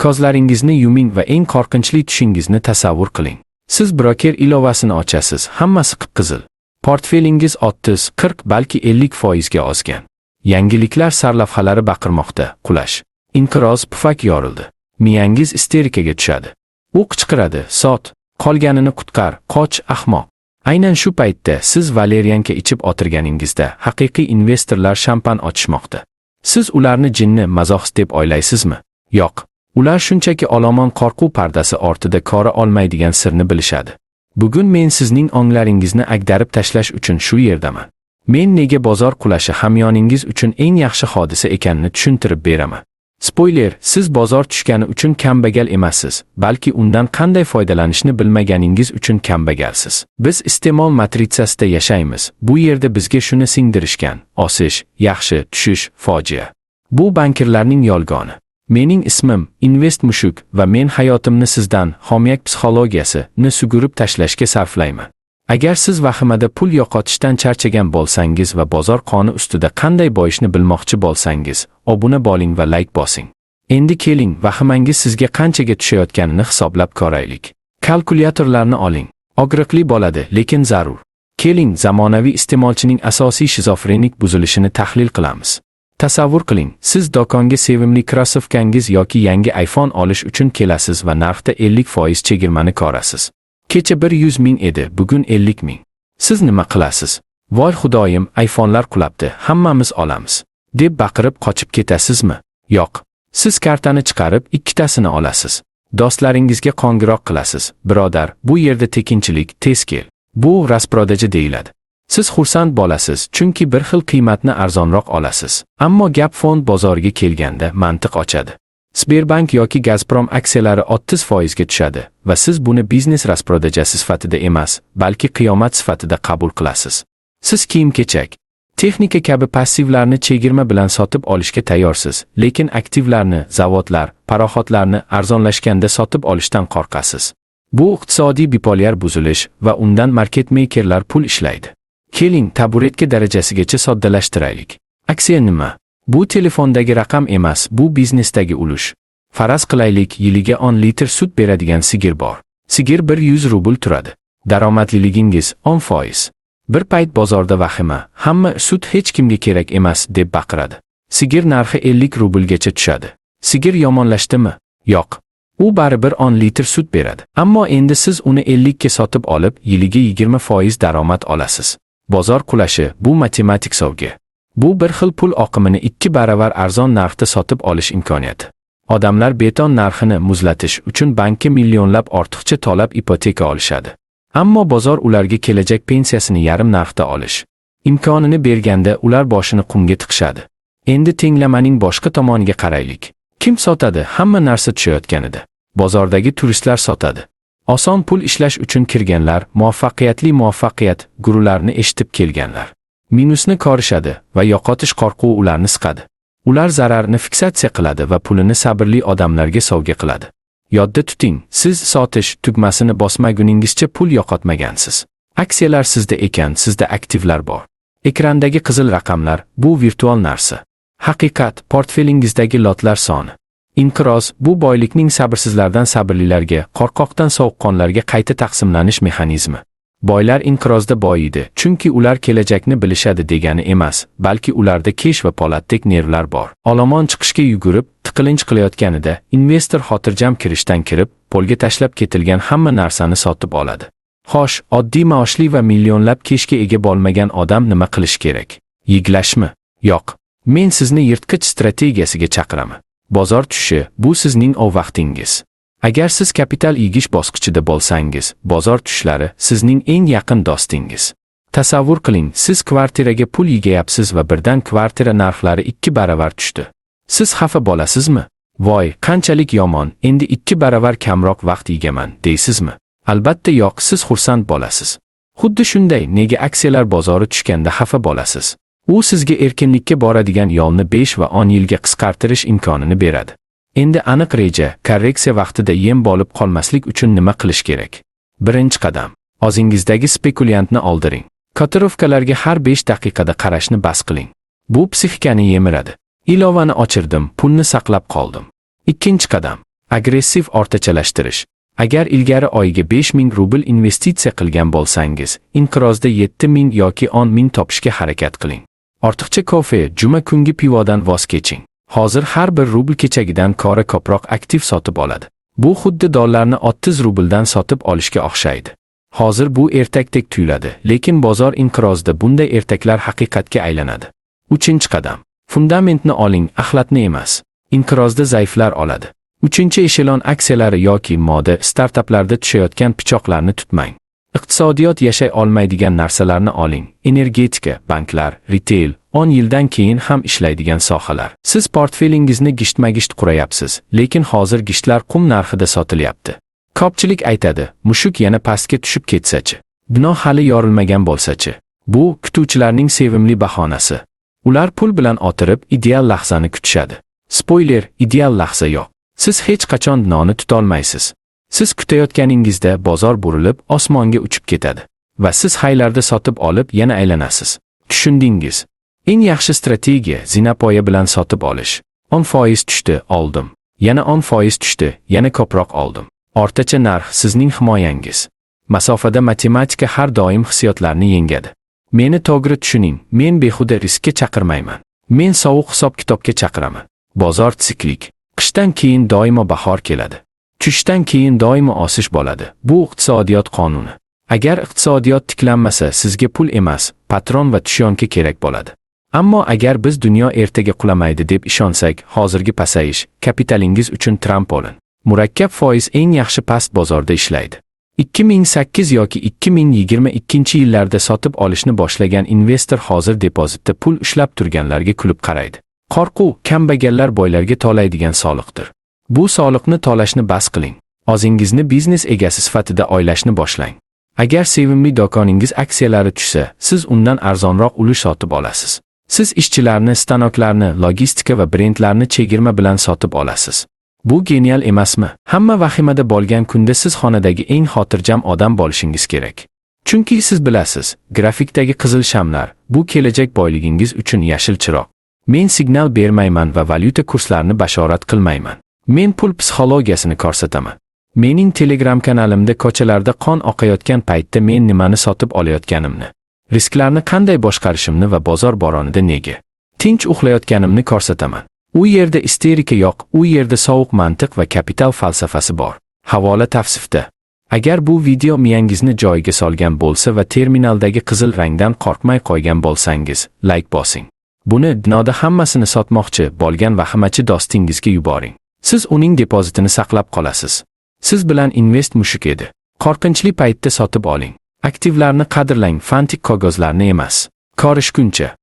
Ko'zlaringizni yuming va eng qo'rqinchli tushingizni tasavvur qiling. Siz broker ilovasini ochasiz, hammasi qip-qizil. Portfelingiz 30, 40, balki 50 foizga ozgan. Yangiliklar sarlavhalari baqirmoqda: qulash. Inqiroz, pufak yorildi. Miyangiz isterikaga tushadi. U qichqiradi: "Sot, qolganini qutqar, qoch, ahmoq." Aynan shu paytda, siz валерьянка ichib o'tirganingizda, haqiqiy investorlar shampan ochishmoqda. Siz ularni jinni, mazoxist deb o'ylaysizmi? Yo'q. Ular shunchaki olomon qo'rquv pardasi ortida ko'ra olmaydigan sirni bilishadi. Bugun men sizning onglaringizni agdarib tashlash uchun shu yerdaman. Men nega bozor qulashi hamyoningiz uchun eng yaxshi hodisa ekanini tushuntirib beraman. Spoiler, siz bozor tushgani uchun kambag'al emassiz, balki undan qanday foydalanishni bilmaganingiz uchun kambag'alsiz. Biz iste'mol matritsasida yashaymiz. Bu yerda bizga shuni singdirishgan: o'sish, yaxshi, tushish, fojia. Bu bankirlarning yolg'oni. Mening ismim Invest Mushuk va men hayotimni sizdan хомяк psixologiyasini sug'urib tashlashga sarflayman. Agar siz vahimada pul yo'qotishdan charchagan bo'lsangiz va bozor qoni ustida qanday boyishni bilmoqchi bo'lsangiz, obuna bo'ling va layk bosing. Endi keling, vahimangiz sizga qanchaga tushayotganini hisoblab ko'raylik. Kalkulyatorlarni oling. Og'riqli bo'ladi, lekin zarur. Keling, zamonaviy iste'molchining asosiy shizofrenik buzilishini tahlil qilamiz. Tasavvur qiling, siz do'konga sevimli krossovkangiz yoki yangi iPhone olish uchun kelasiz va narxda 50% chegirmani ko'rasiz. Kecha 100 ming edi, bugun 50 ming. Siz nima qilasiz? "Voy xudoyim, iPhone'lar qulabdi, hammamiz olamiz", deb baqirib qochib ketasizmi? Yo'q. Siz kartani chiqarib, ikkitasini olasiz. Do'stlaringizga qo'ng'iroq qilasiz: "Birodar, bu yerda tekinchilik, tez kel." Bu распродажа deyiladi. Siz xursand bo'lasiz, chunki bir xil qiymatni arzonroq olasiz. Ammo gap fond bozoriga kelganda mantiq o'chadi. Sberbank yoki Gazprom aksiyalari 30% ga tushadi va siz buni biznes распродажа si sifatida emas, balki qiyomat sifatida qabul qilasiz. Siz kiyim-kechak, texnika kabi passivlarni chegirma bilan sotib olishga tayyorsiz, lekin aktivlarni, zavodlar, paroxodlarni arzonlashganda sotib olishdan qo'rqasiz. Bu iqtisodiy bipolyar buzilish va undan market makerlar pul ishlaydi. Keling, taburetka darajasigacha soddalashtiraylik. Aksiya nima? Bu telefondagi raqam emas, bu biznesdagi ulush. Faraz qilaylik, yiliga 10 litr sut beradigan sigir bor. Sigir 100 rubl turadi. Daromadliligingiz 10%. Bir payt bozorda vahima, hamma "Sut hech kimga kerak emas", deb baqiradi. Sigir narxi 50 rublgacha tushadi. Sigir yomonlashdimi? Yo'q. U baribir 10 litr sut beradi. Ammo endi siz uni 50 ga sotib olib, yiliga 20% daromad olasiz. Bozor qulashi bu matematik sovga. Bu bir xil pul oqimini ikki baravar arzon narxda sotib olish imkoniyati. Odamlar beton narxini muzlatish uchun bankka millionlab ortiqcha to'lab ipoteka olishadi. Ammo bozor ularga kelajak pensiyasini yarim narxda olish imkonini berganda, ular boshini qumga tiqishadi. Endi tenglamaning boshqa tomoniga qaraylik. Kim sotadi hamma narsa tushayotganida? Bozordagi turistlar sotadi. Oson pul ishlash uchun kirganlar, muvaffaqiyatli muvaffaqiyat gurularini eshitib kelganlar. Minusni ko'rishadi va yo'qotish qo'rquvi ularni siqadi. Ular zararni fiksatsiya qiladi va pulini sabrli odamlarga sovg'a qiladi. Yodda tuting, siz sotish tugmasini bosmaguningizcha pul yo'qotmagansiz. Aksiyalar sizda ekan, sizda aktivlar bor. Ekrandagi qizil raqamlar bu virtual narsa. Haqiqat portfelingizdagi lotlar soni. Inqiroz bu boylikning sabrsizlardan sabrlilarga, qo'rqoqdan sovuqqonlarga qayta taqsimlanish mexanizmi. Boylar inqirozda boyiydi, chunki ular kelajakni bilishadi degani emas, balki ularda kesh va po'latdek nervlar bor. Olomon chiqishga yugurib, tiqilinch qilayotganida, investor xotirjam kirishdan kirib, polga tashlab ketilgan hamma narsani sotib oladi. Xo'sh, oddiy maoshli va millionlab keshga ega bo'lmagan odam nima qilish kerak? Yig'lashmi? Yo'q. Men sizni yirtqich strategiyasiga chaqiraman. Bozor tushishi bu sizning ov vaqtingiz. Agar siz kapital yig'ish bosqichida bo'lsangiz, bozor tushishlari sizning eng yaqin do'stingiz. Tasavvur qiling, siz kvartiraga pul yig'ayapsiz va birdan kvartira narxlari ikki baravar tushdi. Siz xafa bo'lasizmi? "Voy, qanchalik yomon, endi ikki baravar kamroq vaqt yig'aman", deysizmi? Albatta yo'q, siz xursand bo'lasiz. Xuddi shunday, nega aksiyalar bozori tushganda xafa bo'lasiz? U sizga erkinlikka boradigan yo'lni 5 va 10 yilga qisqartirish imkonini beradi. Endi aniq reja: korreksiya vaqtida yem bo'lib qolmaslik uchun nima qilish kerak? Birinchi qadam. O'zingizdagi spekulyantni o'ldiring. Котировка larga har 5 daqiqada qarashni bas qiling. Bu psixikani yemiradi. Ilovani o'chirdim, pulni saqlab qoldim. Ikkinchi qadam. Agressiv o'rtachalashtirish. Agar ilgari oyiga 5000 rubl investitsiya qilgan bo'lsangiz, inqirozda 7000 yoki 10 000 topishga harakat qiling. Ortiqcha kofe, juma kungi pivodan voz keching. Hozir har bir rubl kechagidan ko'ra ko'proq aktiv sotib oladi. Bu xuddi dollarni 30 rubldan sotib olishga o'xshaydi. Hozir bu ertakdek tuyuladi, lekin bozor inqirozida bunday ertaklar haqiqatga aylanadi. Uchinchi qadam. Fundamentni oling, axlatni emas. Inqirozda zaiflar oladi. Uchinchi eshelon aksiyalari yoki moda startaplarda tushayotgan pichoqlarni tutmang. Iqtisodiyot yashay olmaydigan narsalarni oling. Energetika, banklar, retail, 10 yildan keyin ham ishlaydigan sohalar. Siz portfelingizni gishtma-gisht qurayapsiz, lekin hozir gishtlar qum narxida sotilyapti. Ko'pchilik aytadi, mushuk yana pastga tushib ketsa-chi? Дно hali yorilmagan bo'lsa-chi? Bu kutuvchilarning sevimli bahonasi. Ular pul bilan o'tirib, ideal lahzani kutishadi. Spoiler, ideal lahza yo'q. Siz hech qachon дно ni tutolmaysiz. Siz kutayotganingizda bozor burilib, osmonga uchib ketadi va siz highlarda sotib olib yana aylanasiz. Tushundingiz? Eng yaxshi strategiya zinapoya bilan sotib olish. 10% tushdi, oldim. Yana 10% tushdi, yana ko'proq oldim. O'rtacha narx sizning himoyangiz. Masofada matematika har doim hissiyotlarni yengadi. Meni to'g'ri tushuning, men behuda riskka chaqirmayman. Men sovuq hisob-kitobga chaqiraman. Bozor siklik. Qishdan keyin doimo bahor keladi. Tushishdan keyin doimo o'sish bo'ladi. Bu iqtisodiyot qonuni. Agar iqtisodiyot tiklanmasa, sizga pul emas, patron va тушёнка kerak bo'ladi. Ammo agar biz dunyo ertaga qulamaydi deb ishonsak, hozirgi pasayish kapitalingiz uchun trampolin. Murakkab foiz eng yaxshi past bozorda ishlaydi. 2008 yoki 2022 yillarda sotib olishni boshlagan investor hozir depozitda pul ushlab turganlarga kulib qaraydi. Qo'rquv kambag'allar boylarga to'laydigan soliqdir. Bu soliqni to'lashni bas qiling. O'zingizni biznes egasi sifatida o'ylashni boshlang. Agar sevimli do'koningiz aksiyalari tushsa, siz undan arzonroq ulush sotib olasiz. Siz ishchilarni, stanoklarni, logistika va brendlarni chegirma bilan sotib olasiz. Bu genial emasmi? Hamma vahimada bo'lgan kunda siz xonadagi eng xotirjam odam bo'lishingiz kerak. Chunki siz bilasiz, grafikdagi qizil shamlar bu kelajak boyligingiz uchun yashil chiroq. Men signal bermayman va valyuta kurslarini bashorat qilmayman. Men pul psixologiyasini ko'rsataman. Mening Telegram kanalimda ko'chalarda qon oqayotgan paytda men nimani sotib olayotganimni, risklarni qanday boshqarishimni va bozor bo'ronida nega tinch uxlayotganimni ko'rsataman. U yerda isterika yo'q, u yerda sovuq mantiq va kapital falsafasi bor. Havola tavsifda. Agar bu video miyangizni joyiga solgan bo'lsa va terminaldagi qizil rangdan qo'rqmay qo'ygan bo'lsangiz, like bosing. Buni дно da hammasini sotmoqchi bo'lgan vahimachi do'stingizga yuboring. Siz uning depozitini saqlab qolasiz. Siz bilan Invest Mushuk edi. Qo'rqinchli paytda sotib oling. Aktivlarni qadrlang, fantik qog'ozlarni emas. Ko'rishguncha.